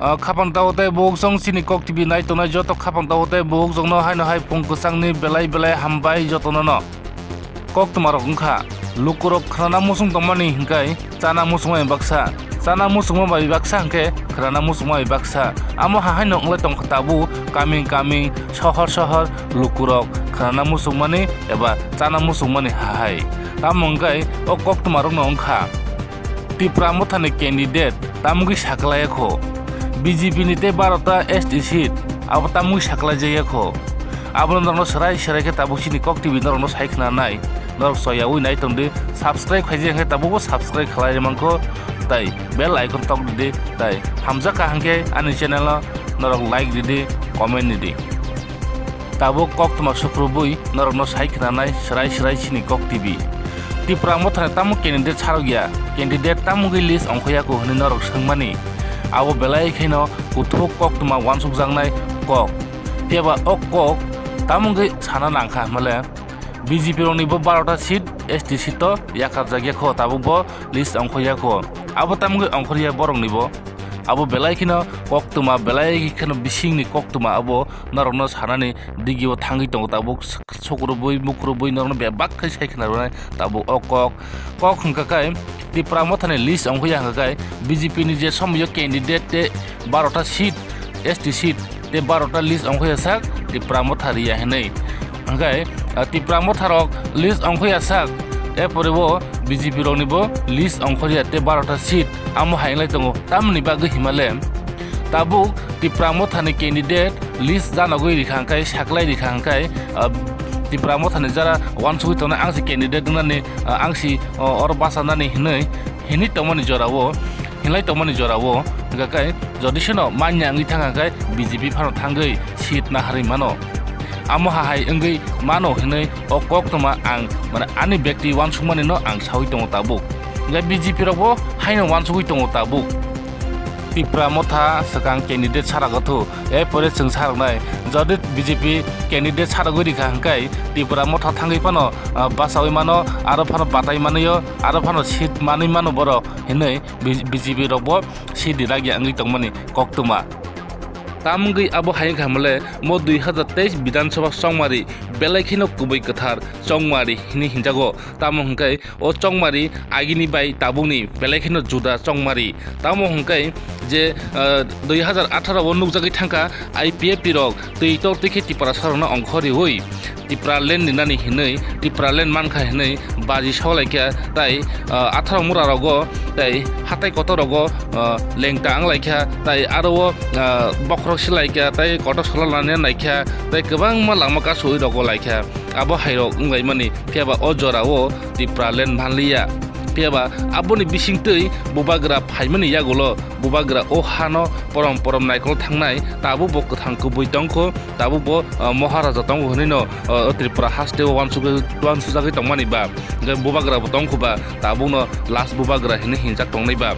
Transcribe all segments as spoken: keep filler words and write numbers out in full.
Ah, khapang tao tei buhuk song chini Kok T V nai tongnai joto khapang tao tei buhuk jongno haino hai phung kwchangni belai belai hambai jotono no. Koktwma rok wngkha, lukurok khnana muchung tongmani hwnkhe chana muchungma bai baksa, chana muchungma bai baksa hwnkhe khnana muchungma bai baksa. Amo hahaino wngwi tongkha tabuk kaming kaming, sohor sohor lukurok khnana muchungmani eba chana muchungmani hahai. Tamo hwnkhe o koktwma rokno wngkha. Tipra Mothani candidate tamogwi saklaiya kho, B J P ni tei barota S T seat abo tamogwi saklaijakya kho. Abono norokno swrai swrai khe tabuk chini Kok T V norokno sai khna nai, norok choyaui nai tongdi, subscribe khaijak khe tabukbo subscribe khlai mankho, tai bell icon tok didi, tai hamjak kaham khe ani channel no norok like didi, comment didi. Tabuk koktwma sukrubui norokno sai khna nai swrai swrai chini Kok T V. Tipra Mothani tamo candidate sarok ya, candidate tamogwi list ongkhoya kho hwnwi norok swngmani. Abo belai kheno kuthuk koktwma uansukjaknai kok. Phiya ba o kok tamogwi sana nangkha hwnmale B J P rokni bo barota seat S T seat o yakarjakya kho, tabuk bo list ongkhoya kho. Abo tamogwi ongkhorya borokni bo. Abo belai kheno koktwma, belai kheno bisingni koktwma abo norokno sanani digio thangwi tongo tabuk suk-, sukrubui mukrubui norokno bebak khai sai khna rwnai tabuk o kok. Kok hwnkha khe Tipra Mothani list ongkhoya hwnkha khe B J P ni je somoyo candidate tei barota seat, S T seat tei barota list ongkhoya sak Tipra Motha riya hinwi. Hwnkhe, ah, Tipra Motha rok list ongkhoya sak, erpore bo B J P rokni bo list ongkhorya tei barota seat amo hai wnglai tongo. Tamoni bagwi himale tabuk Tipra Mothani candidate list janogwi rikha hwnkhe, saklai rikha hwnkhe, ah, Tipra Mothani jara uansugwi tongnai, ang si candidate wngnani, ah, ang si, oh, oro bachanani hinwi, hinwi tongmani jorao, hinlai tongmani jorao, hwnkha khe jodi seno manya wngwi thangkha khe B J P phano thangwi seat naharwi mano. Amo hahai wngwi mano hinwi o koktwma ang, mane, ani bekti uansukmani no ang saui tongo tabuk. Hwnkhe B J P rokbo haino uansugwi tongo tabuk. Tipra Motha swkang candidate sara gotho, erpore chwng saroknai. Jodi B J P candidate sarogwi rikha hwnkhe Tipra Motha thangwi phano, ah, bachaui mano, aro phano batai manwio, aro phano seat manwi mano borok hinwi B-, B J P rokbo seat ni ragya wngwi tongmani koktwma. Tamogwi abo hai wngkha hwnmale mo dui hazar teis Bidhan Sabha chongmari belai kheno kubui kwthar chongmari hinwi hinjago. Tamo hwnkhe o chongmari agini bai tabukni belai kheno juda chongmari. Tamo hwnkhe je, ah, dui hazar atharo o nukjagwi thangkha I P F T rok twi tor twi khe Tiprasa rokno ongkhor riui Tipraland ni nani hinwi, Tipraland mankha hinwi baji solaikha, tai, ah, atharo mura rogo, tai hatai kotor rogo, ah, lengta wnglaikha, tai aro o, ah, bokhorok silaikha, tai kotor sola nani naikha, tai kwbangma lama kasu ui rogo laikha. Abo hairok wnglaimani, phiya ba o jorao Tipraland manliya. Phiya ba aboni bisingtwi bubagra phaimani yagulo bubagra o hano porom porom naikol thangnai, tabuk bo kwthang kubui tongkho, tabuk bo, ah, Maharaja tongo hwnwi no, ah, o Tripura haste o uansugwi, uansujagwi tongmani ba, hwnkhe bubagra bo tongkho ba, tabukno last bubagra hinwi hinjak tongnai ba.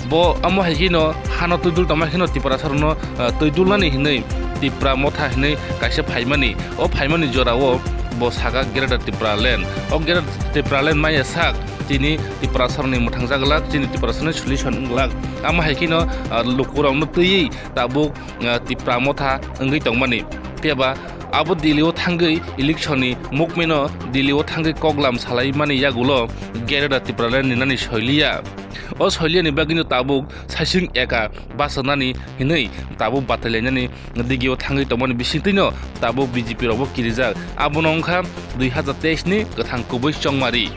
Bo omo hai kheno hano twidul tongma kheno Tiprasa rokno, ah, twidulnani hinwi Tipra Motha hinwi kaisa phaimani. O phaimani jorao bo saka Greater Tipraland. O Greater Tipraland maya sak chini Tiprasa rokni mwthangjaglak, chini Tiprasa ni solution wngglak. Amo hai kheno, ah, lukurokno twiwi tabuk, ah, Tipra Motha wngwi tongmani. Phiya ba abo Delhi o thangwi election ni movement o Delhi o thangwi koklam salaimani yagulo Greater Tipraland ni nani soiliya. O soiliyani bagwino tabuk saising eka bachanani hinwi tabuk batailainani digio thangwi tongmani bisingtwino tabuk B J P rokbo kirijak. Abono wngkha dui hazar teis ni kwthang kubui chongmari.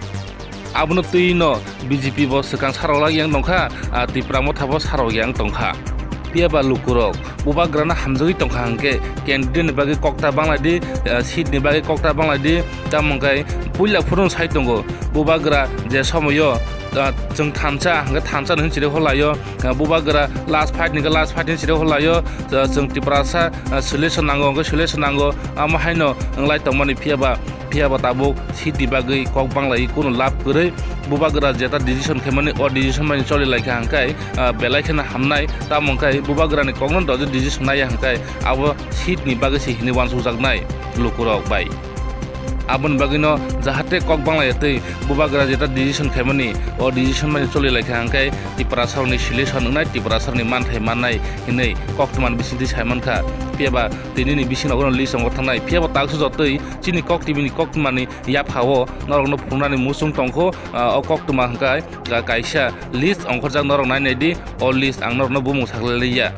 Abono twi no B J P bo swkang sarok lak yang tongkha, ah, Tipra Motha bo sarok yang tongkha. Phiya ba lukurok bubagrano hamjagwi tongkha hwnkhe candidate ni bagwi kokta banglaidi, ah, seat ni bagwi kokta banglaidi, tamo hwnkhe puila phuru sai tongo bubagra je somoyo, ah, chwng thansa hwnkhe thansa hinwi chiri holaio, ah, bubagra last fight hwnkhe last fight hinwi chiri holaio, ah, chwng Tiprasa, ah, solution nango hwnkhe solution nango, amo haino wnglai tongmani phiya ba Phiya ba tabuk seat ni bagwi kok banglai kunu lab kwrwi. Bubagra jeta decision khaimani o decision bai choli laikha hwnkhe, ah, belai kheno hamnai. Tamo hwnkhe bubagrani kokno dojo decision naiya hwnkhe abo seat ni bagwi se hinwi uansukjaknai lukurok bai. Aboni bagwino jahate kok banglaiyatwi bubagra jeta decision khaimani, o decision bai choli laikha hwnkhe Tiprasarokni solution wngnai, Tiprasarokni manthai mannai hinwi koktwmani bisingtwi saimankha. Phiyaba tinini bisingo list ongkhor thangnai, phiyaba taksa jotoi chini Kok T V ni koktwmani yaphao norokno phunuknani muchung tongkho, ah, o koktwma hwnkhe ka-, kaisa list ongkhorjak, norok nainai di, o list ang norokno bumung saklailaiya.